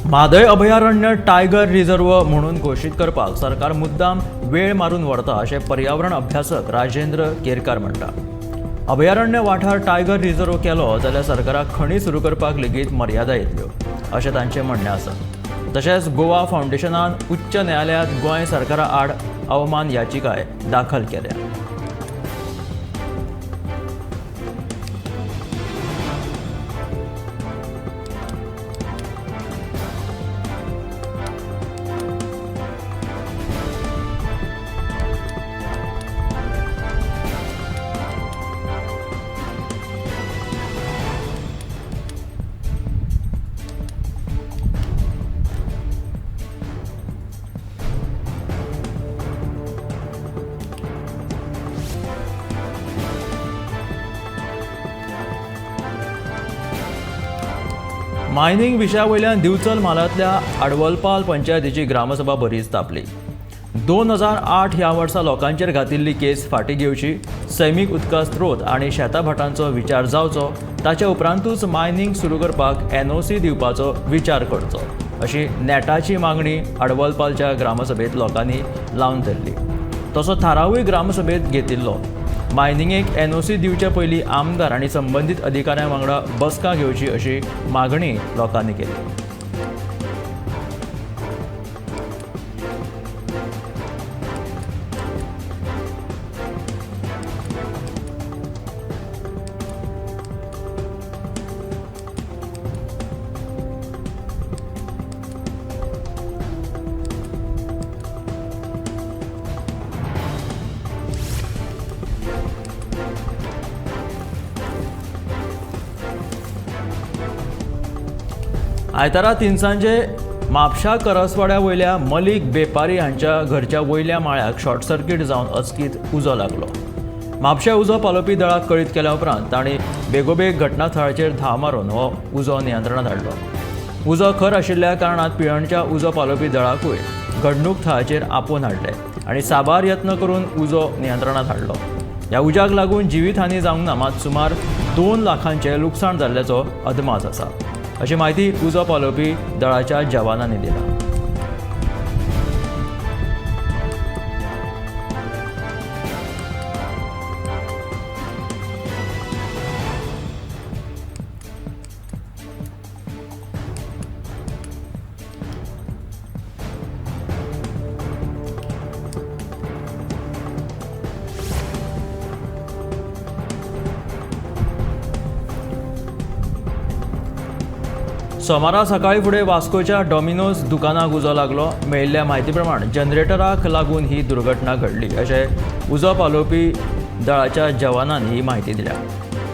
म्हादय अभयारण्य tiger reserve म्हणून घोशीत करपाक सरकार मुद्दाम वेळ मारून व्हरता अशें पर्यावरण अभ्यासक राजेंद्र केरकार म्हणटा. अभयारण्य वाठार टायगर रिझर्व केलो जाल्यार सरकाराक खणी सुरू करपाक लेगीत मर्यादा येतल्यो अशें तांचें म्हणणें आसा. तशेंच गोवा फावंडेशनान उच्च न्यायालयांत गोंय सरकारा आड अवमान याचिकाय दाखल केल्या. मायनिंग विशया वयल्यान दिवचल म्हालांतल्या आडवलपाल पंचायतीची ग्रामसभा बरीच तापली. 2008 ह्या वर्सा लोकांचेर घातिल्ली केस फाटीं घेवची, सैमीक उदका स्रोत आनी शेताभाटांचो विचार जावचो, ताच्या उपरांतूच मायनिंग सुरू करपाक एनओसी दिवपाचो विचार करचो अशी नेटाची मागणी आडवलपालच्या ग्रामसभेंत लोकांनी लावन धरली. तसो थारावूय ग्रामसभेंत घेतिल्लो. मायनिंगेक एनओसी दिवचे पयलीं आमदार आनी संबंदीत अधिकाऱ्यां वांगडा बसका घेवची अशी मागणी लोकांनी केली. आयतारा तिनसांजे म्हापशा करसवाड्या वयल्या मलिक बेपारी हांच्या घरच्या वयल्या माळ्याक शॉर्ट सर्किट जावन अचकीत उजो लागलो. म्हापशा उजो पालोवपी दळाक कळीत केल्या उपरांत तांणी बेगोबेग घटनाथळाचेर धांव मारून हो उजो नियंत्रणांत हाडलो. उजो खर आशिल्ल्या कारणान पिळर्णच्या उजो पालोवपी दळाकूय घडणूक थळाचेर आपोवन हाडले आनी साबार यत्न करून उजो नियंत्रणांत हाडलो. ह्या उज्याक लागून जिवीत हानी जावंक ना, मात सुमार 2 लाखांचें लुकसाण जाल्ल्याचो अदमास आसा अशी माहिती उजो पालोवपी दळाच्या जवानांनी दिल्या. सोमारा सकाळी फुडें वास्कोच्या डॉमिनोज दुकानाक उजो लागलो. मेळिल्ल्या म्हायती प्रमाण जनरेटराक लागून ही दुर्घटना घडली अशें उजो पालोवपी दळाच्या जवानान ही म्हायती दिल्या.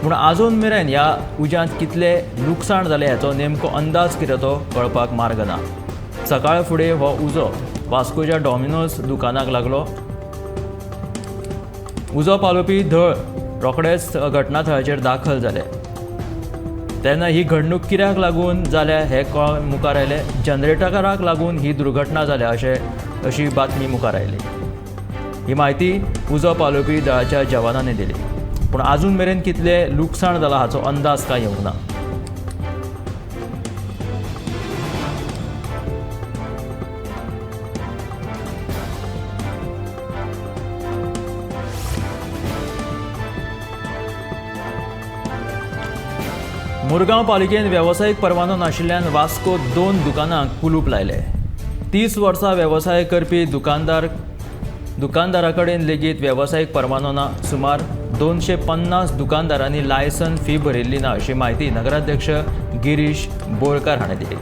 पूण आजून मेरेन ह्या उज्यांत कितलें लुकसाण जालें हाचो नेमको अंदाज कितें तो कळपाक मार्ग ना. सकाळ फुडें हो उजो वास्कोच्या डॉमिनोज दुकानाक लागलो. उजो पालोवपी दळ रोखडेच घटनाथळाचेर दाखल जाले. तेन्ना ही घडणूक कित्याक लागून जाल्या हें कळून मुखार आयलें. जनरेटराक लागून ही दुर्घटना जाल्या अशी बातमी मुखार आयली. ही म्हायती उजो पालोवपी दळाच्या जवानांनी दिली. पूण आजून मेरेन कितलें लुकसाण जालां हाचो अंदाज कांय येवंक ना. मुरगांव पालिकेन वेवसायीक परवानो नाशिल्ल्यान वास्को 2 दुकानांक कुलूप लायले. 30 वर्सां वेवसाय करपी दुकानदारा कडेन लेगीत वेवसायीक परवानो ना. सुमार 250 दुकानदारांनी लायसन फी भरिल्ली ना अशी म्हायती नगराध्यक्ष गिरीश बोरकार हाणें दिली.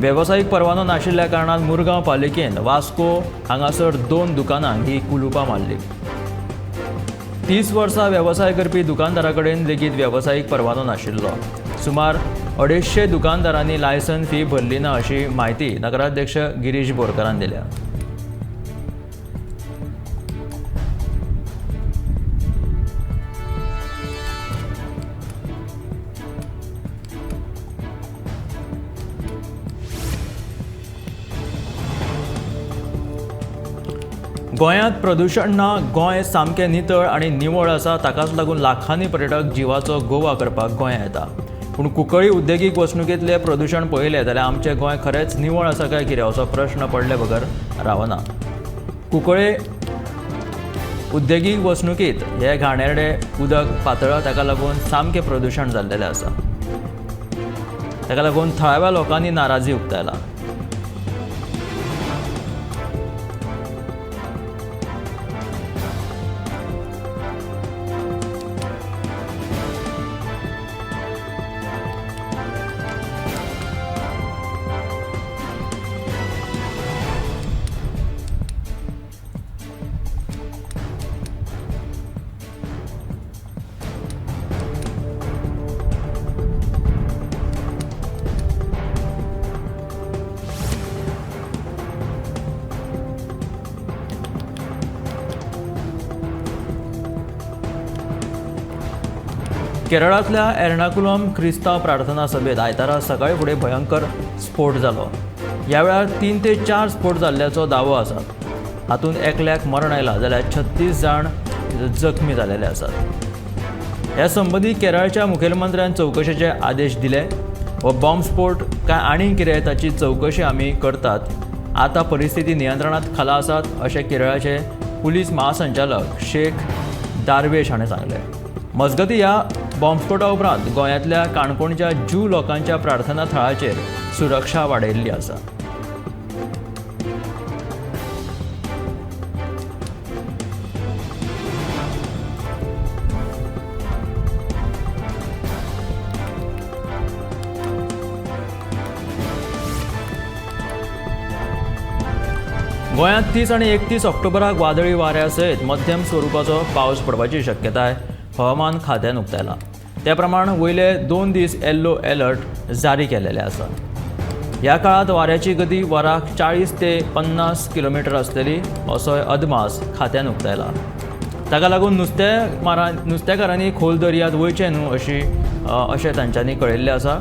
वेवसायीक परवानो नाशिल्ल्या कारणान मुरगांव पालिकेन वास्को हांगासर 2 दुकानांक ही कुलुपां मारली. 30 वर्सां वेवसाय करपी दुकानदारा कडेन लेगीत वेवसायीक परवानो नाशिल्लो. सुमार 250 दुकानदारांनी लायसन फी भरली ना अशी म्हायती नगराध्यक्ष गिरीश बोरकारान दिल्या. गोंयांत प्रदूशण ना, गोंय सामकें नितळ आनी निवळ आसा. ताकाच लागून लाखांनी पर्यटक जिवाचो गोवा करपाक गोंयांत येता. पूण कुंकळी उद्देगीक वसणुकेंतलें प्रदूशण पळयलें जाल्यार आमचें गोंय खरेंच निवळ आसा काय कितें असो प्रश्न पडले बगर रावना. कुंकळे उद्देगीक वसणुकेंत हे घाणेरडे उदक पातळ्ळां, ताका लागून सामकें प्रदूशण जाल्लेलें आसा. ताका लागून थळाव्या लोकांनी नाराजी उक्तायला. केरळांतल्या एर्नाकुलम क्रिस्तांव प्रार्थना सभेत आयतारा सकाळी फुडें भयंकर स्फोट जालो. ह्या वेळार 3 ते 4 स्फोट जाल्ल्याचो दावो आसा. हातूंत एकल्याक मरण आयलां जाल्यार 36 जाण जखमी जालेले आसात. ह्या संबंदी केरळच्या मुखेलमंत्र्यान चवकशेचे आदेश दिले. हो बॉम्ब स्फोट काय आनीक कितें ताची चवकशी आमी करतात. आतां परिस्थिती नियंत्रणांत खाला आसात अशें केरळाचे पुलीस महासंचालक शेख दारवेश हाणें सांगलें. मजगतीं ह्या बॉम्बस्फोटा उपरांत गोंयांतल्या काणकोणच्या ज्यू लोकांच्या प्रार्थना थळाचेर सुरक्षा वाडयल्ली आसा. गोंयांत 30 आनी 31 ऑक्टोबराक वादळी वाऱ्या सयत मध्यम स्वरुपाचो पावस पडपाची शक्यताय हवामान खात्यान उक्तायला. त्या प्रमाण वयले 2 दीस येल्लो अलर्ट जारी केलेले आसा. ह्या काळांत वाऱ्याची गती वराक 40 ते 50 किलोमिटर आसतली असोय अदमास खात्यान उक्तायला. ताका लागून नुस्तेकारांनी खोल दर्यांत वयचें न्हू अशें तांच्यांनी कळयल्लें आसा.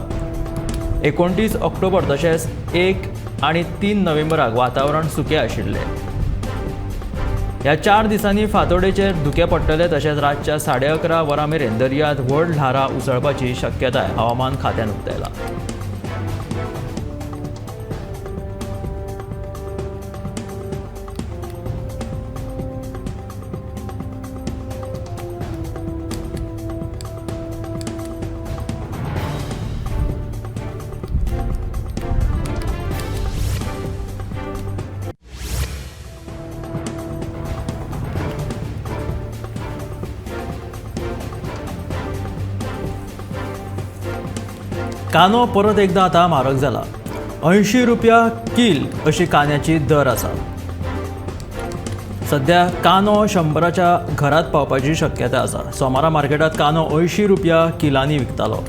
29 ऑक्टोबर तशेंच 1 आनी 3 नोव्हेंबराक वातावरण सुकें आशिल्लें. ह्या 4 दिसांनी फांतोडेचेर धुकें पडटलें तशेंच रातच्या 11:30 वरां मेरेन दर्यांत व्हड ल्हारां उसळपाची शक्यताय हवामान खात्यान उक्तायला. कांदो परत एकदा आतां म्हारग जाला. 80 रुपया कील अशी कांद्याची दर आसा. सध्या कांदो 100च्या घरात पावपाची शक्यता आसा. सोमारा मार्केटांत कांदो 80 रुपया किलांनी विकतालो.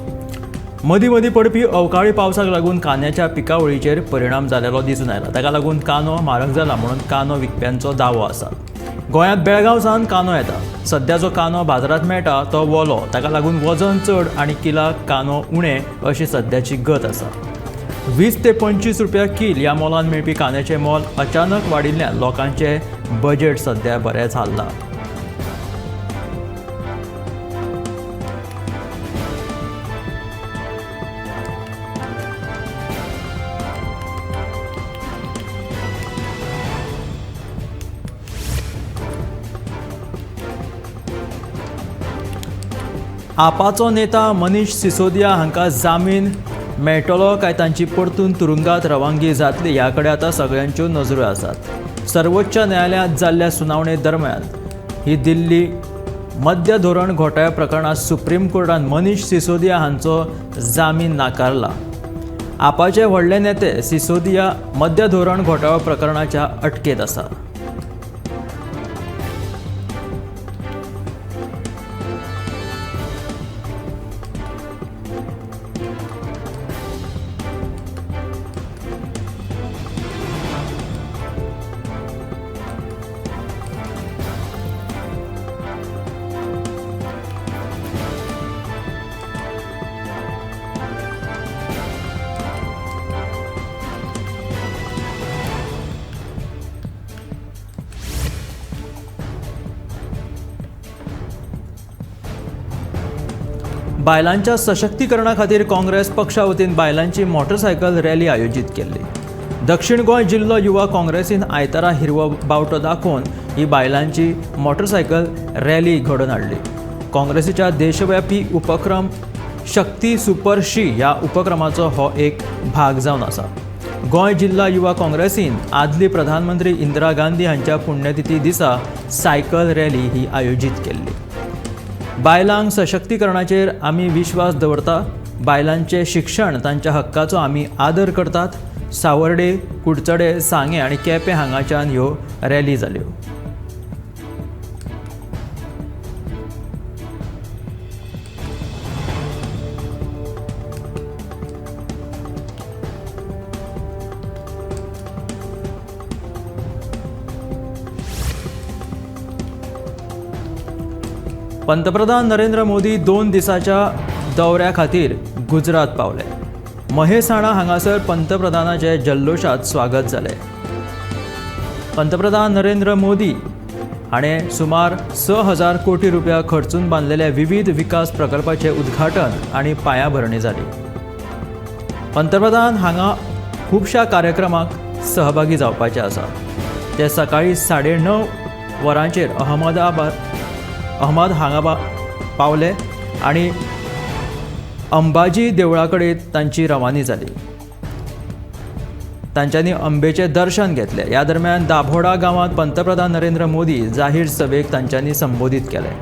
मदीं मदीं पडपी अवकाळी पावसाक लागून कांद्याच्या पिकावळीचेर परिणाम जालेलो दिसून आयला. ताका लागून कांदो म्हारग जाला म्हणून कांदो विकप्यांचो दावो आसा. गोंयांत बेळगांव सावन कांदो येता. सध्या जो कांदो बाजारांत मेळटा तो वोलो. ताका लागून वजन चड आनी किलाक कांदो उणें अशी सद्याची गत आसा. 20 ते 25 रुपया कील ह्या मोलान मेळपी कांद्याचें मोल अचानक वाडिल्ल्यान लोकांचें बजेट सध्या बरेंच हाल्लां. आपाचो नेता मनीष सिसोदिया हांकां जामीन मेळटलो काय तांची परतून तुरुंगात रवानगी जातली ह्या कडेन आतां सगळ्यांच्यो नजरो आसात. सर्वोच्च न्यायालयांत जाल्ल्या सुनावणे दरम्यान ही दिल्ली मद्य धोरण घोटाळ्या प्रकरणांत सुप्रीम कोर्टान मनीष सिसोदिया हांचो जामीन नाकारला. आपाचे व्हडले नेते सिसोदिया मद्य धोरण घोटाळो प्रकरणाच्या अटकेंत आसा. बायलांच्या सशक्तीकरणा खातीर काँग्रेस पक्षा वतीन बायलांची मोटरसायकल रॅली आयोजीत केल्ली. दक्षिण गोंय जिल्लो युवा काँग्रेसीन आयतारा हिरवो बावटो दाखोवन ही बायलांची मोटरसायकल रॅली घडोवन हाडली. काँग्रेसीच्या देशव्यापी उपक्रम शक्ती सुपर शी ह्या उपक्रमाचो हो एक भाग जावन आसा. गोंय जिल्हा युवा काँग्रेसीन आदली प्रधानमंत्री इंदिरा गांधी हांच्या पुण्यतिथी दिसा सायकल रॅली ही आयोजीत केल्ली. बायलांक सशक्तीकरणाचेर आमी विश्वास दवरता. बायलांचें शिक्षण तांच्या हक्काचो आमी आदर करतात. सावर्डे, कुडचडे, सांगें आनी केपें हांगाच्यान ह्यो रॅली जाल्यो. पंतप्रधान नरेंद्र मोदी 2 दिसाच्या दौऱ्या खातीर गुजरात पावले. महेसाणा हांगासर पंतप्रधानाचे जल्लोशात स्वागत जालें. पंतप्रधान नरेंद्र मोदी हाणें सुमार 6,000 कोटी रुपया खर्चून बांदलेल्या विविध विकास प्रकल्पाचें उद्घाटन आनी पायाभरणी जाली. पंतप्रधान हांगा खुबश्या कार्यक्रमाक सहभागी जावपाचे आसा. ते सकाळी 9:30 वरांचेर अहमद हांगा पावले आनी अंबाजी देवळा कडेन तांची रवानी जाली. तांच्यांनी अंबेचें दर्शन घेतलें. ह्या दरम्यान दाभोडा गांवांत पंतप्रधान नरेंद्र मोदी जाहीर सभेक तांच्यांनी संबोधीत केलें.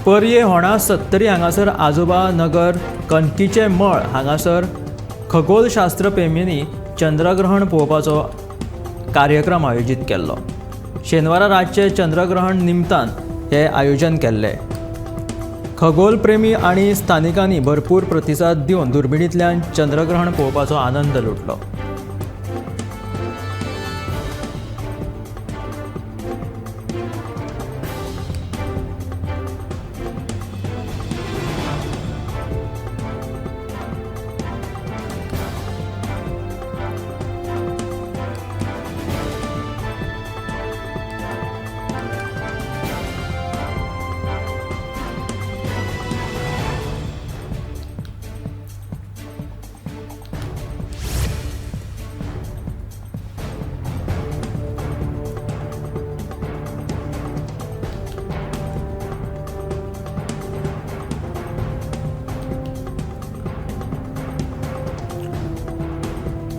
पर्ये होणा सत्तरी हांगासर आजोबा नगर कणकीचें मळ हांगासर खगोलशास्त्रप्रेमींनी चंद्रग्रहण पळोवपाचो कार्यक्रम आयोजीत केल्लो. शेनवारा रातचें चंद्रग्रहण निमतान हें आयोजन केल्लें. खगोलप्रेमी आनी स्थानिकांनी भरपूर प्रतिसाद दिवन दुर्बिणींतल्यान चंद्रग्रहण पळोवपाचो आनंद लुटलो.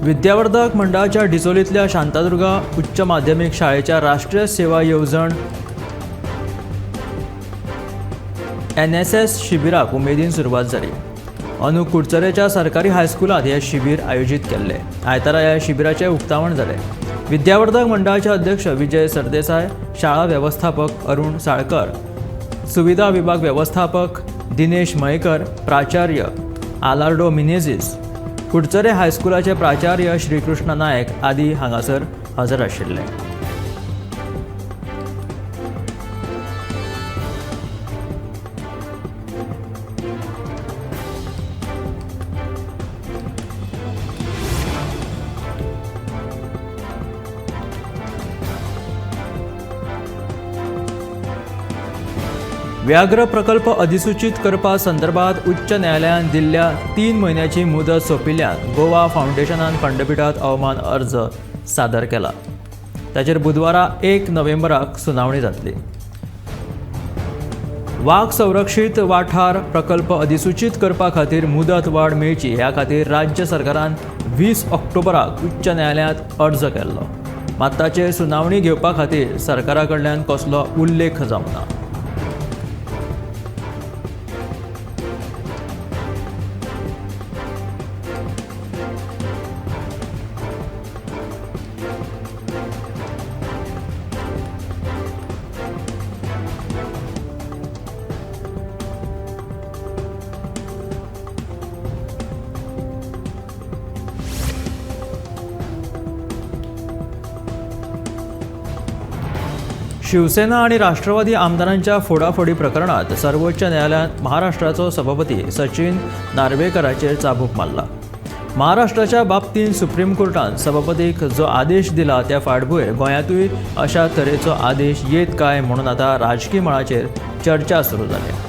विद्यावर्धक मंडळाच्या डिचोलींतल्या शांतादुर्गा उच्च माध्यमीक शाळेच्या राष्ट्रीय सेवा येवजण एनएसएस शिबिराक उमेदीन सुरवात जाली. अंदू कुडचरेच्या सरकारी हायस्कुलांत हें शिबीर आयोजीत केल्लें. आयतारा ह्या शिबिराचें उक्तावण जालें. विद्यावर्धक मंडळाचे अध्यक्ष विजय सरदेसाय, शाळा वेवस्थापक अरुण साळकर, सुविधा विभाग वेवस्थापक दिनेश मयेकर, प्राचार्य आलार्डो मिनेझीस, कुडचरे हायस्कुलाचे प्राचार्य श्रीकृष्ण नायक आदी हांगासर हजर आशिल्ले. व्याघ्र प्रकल्प अधिसूचित करपा संदर्भात उच्च न्यायालयान दिल्ल्या 3 म्हयन्याची मुदत सोंपिल्ल्यान गोवा फावंडेशनान खंडपिठात अवमान अर्ज सादर केला. ताचेर बुधवारा 1 नोव्हेंबराक सुनावणी जातली. वाग संरक्षीत वाठार प्रकल्प अधिसूचित करपा खातीर मुदत वाड मेळची ह्या खातीर राज्य सरकारान 20 ऑक्टोबराक उच्च न्यायालयांत अर्ज केल्लो. मात ताचेर सुनावणी घेवपा खातीर सरकारा कडल्यान कसलो उल्लेख जावंक ना. शिवसेना आनी राष्ट्रवादी आमदारांच्या फोडाफोडी प्रकरणात सर्वोच्च न्यायालयान महाराष्ट्राचो सभापती सचिन नार्वेकराचेर चाबूक मारला. महाराष्ट्राच्या बाबतींत सुप्रीम कोर्टान सभापतीक जो आदेश दिला त्या फाटभूंयेर गोंयांतूय अशा तरेचो आदेश येत काय म्हणून आतां राजकी मळाचेर चर्चा सुरू जाल्या.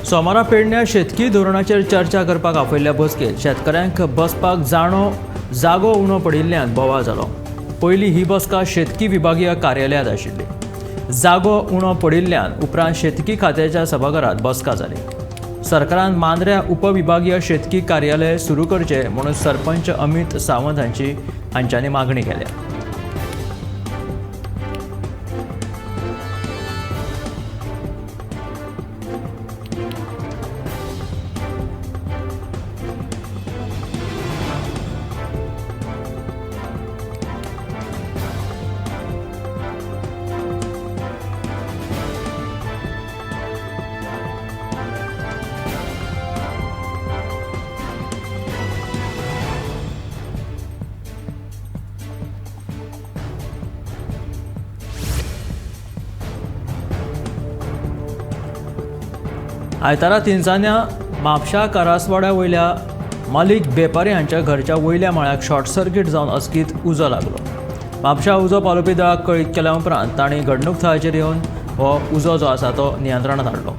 सोमारा पेडण्या शेतकी धोरणाचेर चर्चा करपाक आपयल्ल्या बसकेंत शेतकारांक बसपाक जागो उणो पडिल्ल्यान बोवाळ जालो. पयलीं ही बसका शेतकी विभागीय कार्यालयांत आशिल्ली. जागो उणो पडिल्ल्यान उपरांत शेतकी खात्याच्या सभाघरांत बसका जाली. सरकारान मांद्र्या उपविभागीय शेतकी कार्यालय सुरू करचें म्हणून सरपंच अमित सावंत हांच्यांनी मागणी केल्या. आयतारा तिनसांन्या म्हापशा करासवाड्या वयल्या मालीक बेपारी हांच्या घरच्या वयल्या माळ्याक शॉर्ट सर्किट जावन अचकीत उजो लागलो. म्हापशा उजो पालोवपी दळाक कळीत केल्या उपरांत तांणी घडणूक थळाचेर येवन हो उजो जो आसा तो नियंत्रणांत हाडलो.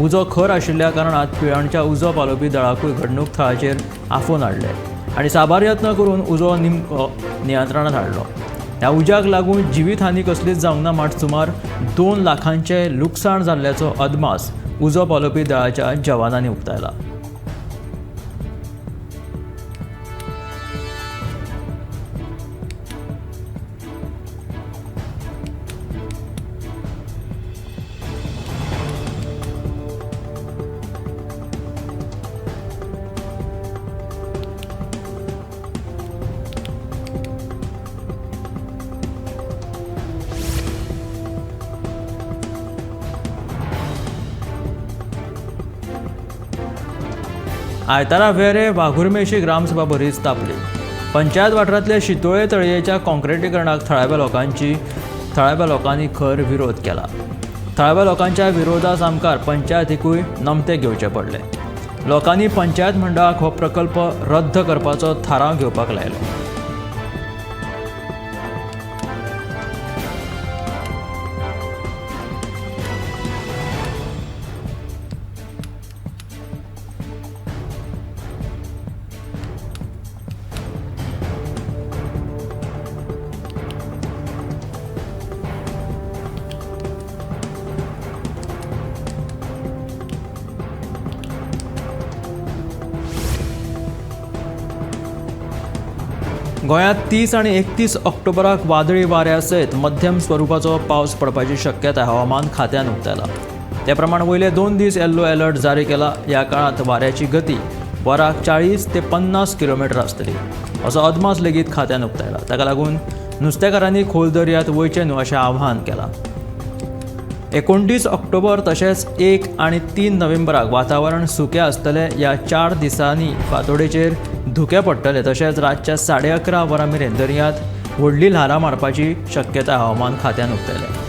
उजो खर आशिल्ल्या कारणान पिळर्णच्या उजो पालोवपी दळाकूय घडणूक थळाचेर आफोवन हाडले आनी साबार यत्न करून उजो निमको नियंत्रणांत हाडलो. ह्या उज्याक लागून जिवीत हानी कसलीच जावंक ना, मात सुमार 2 लाखांचें लुकसाण जाल्ल्याचो अदमास उजो पालोवपी दळाच्या जवानांनी उक्तायला. आयतारा वेरे वाघुर्मेशी ग्रामसभा बरीच तापली. पंचायत वाठारांतल्या शितोळे तळयेच्या काँक्रिटीकरणाक थळाव्या लोकांनी खर विरोध केला. थळाव्या लोकांच्या विरोधा सामकार पंचायतीकूय नमते घेवचे पडले. लोकांनी पंचायत मंडळाक हो प्रकल्प रद्द करपाचो थाराव घेवपाक लायलो. गोंयांत 30 आनी 31 ऑक्टोबराक वादळी वाऱ्या सयत मध्यम स्वरुपाचो पावस पडपाची शक्यताय हवामान खात्यान उक्तायला. ते प्रमाण वयले 2 दीस येल्लो अलर्ट जारी केला. ह्या काळांत वाऱ्याची गती वराक 40 ते 50 किलोमिटर आसतली असो अदमास लेगीत खात्यान उक्तायला. ताका लागून नुस्तेकारांनी खोल दर्यांत वयचें न्हू अशें आव्हान केलां. 29 ऑक्टोबर तशेंच 1 आनी 3 नोव्हेंबराक वातावरण सुकें आसतलें. ह्या 4 दिसांनी फांतोडेचेर धुकें पडटलें तशेंच रातच्या 11:30 वरां मेरेन दर्यांत व्हडली ल्हारां मारपाची शक्यता हवामान खात्यान उक्तायल्या.